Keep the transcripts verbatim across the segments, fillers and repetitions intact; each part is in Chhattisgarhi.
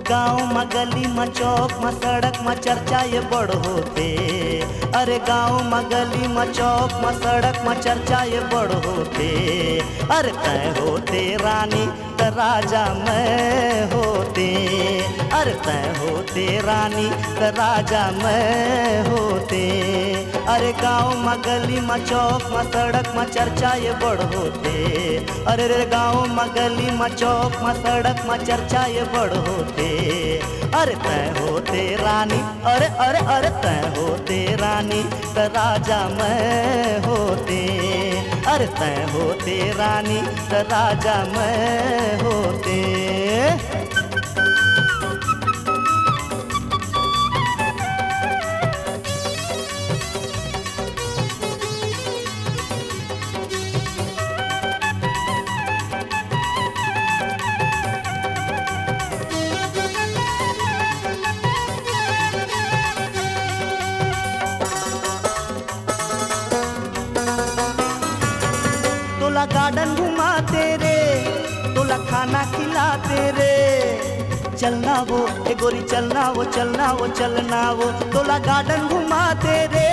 गाँव म गली म चौक म सड़क म चर्चा ये बड़ होथे। अरे गाँव म गली म चौक म सड़क म चर्चा ये बड़ होथे। अरे तैं होते रानी त राजा मैं होते। अरे तैं होते रानी त राजा मैं होते। अरे गाँव म गली म चौक म सड़क म चर्चा ये बड़ होथे। अरे रे गाँव म गली म चौक म सड़क म चर्चा ये बड़ होथे। अरे तैं होते रानी, अरे अरे अरे तैं होते रानी त राजा मैं होते। अरे तैं होते रानी त राजा मैं होते। तोला गार्डन घुमाते रे, तोला खाना खिलाते रे। चलना वो, ए गोरी चलना वो, चलना वो, चलना वो। तोला गार्डन घुमाते रे,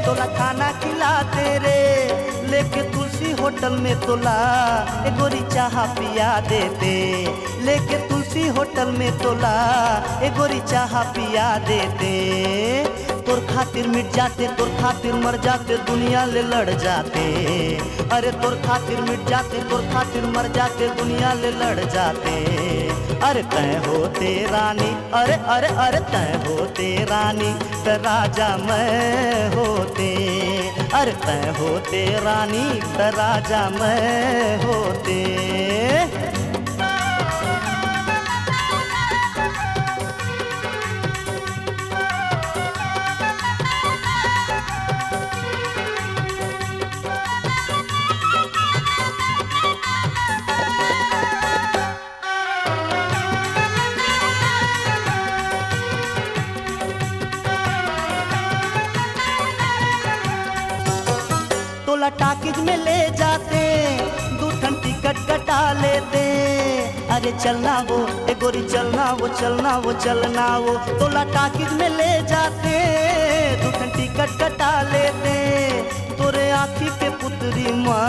तोला खाना खिलाते रे। लेके तुलसी होटल में तोला, ए गोरी चाहा पिया देते। लेके तुलसी होटल में तोला, ए गोरी चाहा पिया देते। तोर खातिर मिट जाते, तोर खातिर मर जाते, दुनिया ले लड़ जाते। अरे तोर खातिर मिट जाते, तोर खातिर मर जाते, दुनिया ले लड़ जाते। अरे तैं होते रानी, अरे अरे अरे तैं होते रानी त राजा मैं होते। अरे तैं होते रानी त राजा मैं होते। तोला टाकिज में ले जाते, दू ठन टिकट कटा लेते। अरे चलना वो, ए गोरी चलना वो, चलना वो, चलना वो। तोला टाकिज में ले जाते, दू ठन टिकट कटा लेते। तोरे आँखी के पुतरी मा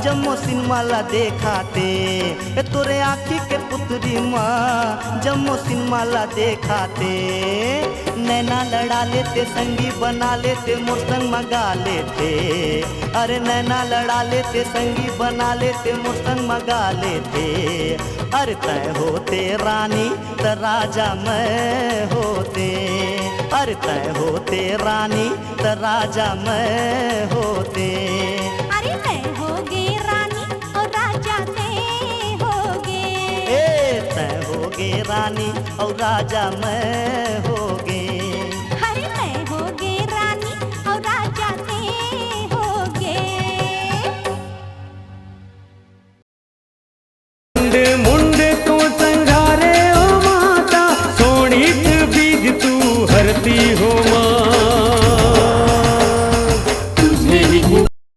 जम्मो सिनेमा ला देखाते। ए तोरे आँखी के पुतरी मा जम्मो सिनेमा ला देखाते। नैना लड़ा लेते, संगी बना लेते, मोर संग म गा लेते। अरे नैना लड़ा लेते, संगी बना लेते, मोर संग म गा लेते। अरे तैं होते रानी त राजा मैं होते। अरे तैं होते रानी त राजा मैं होते। अरे तैं होगे रानी अउ राजा तैं होगे। ए तैं होगे रानी अउ राजा मैं होगे।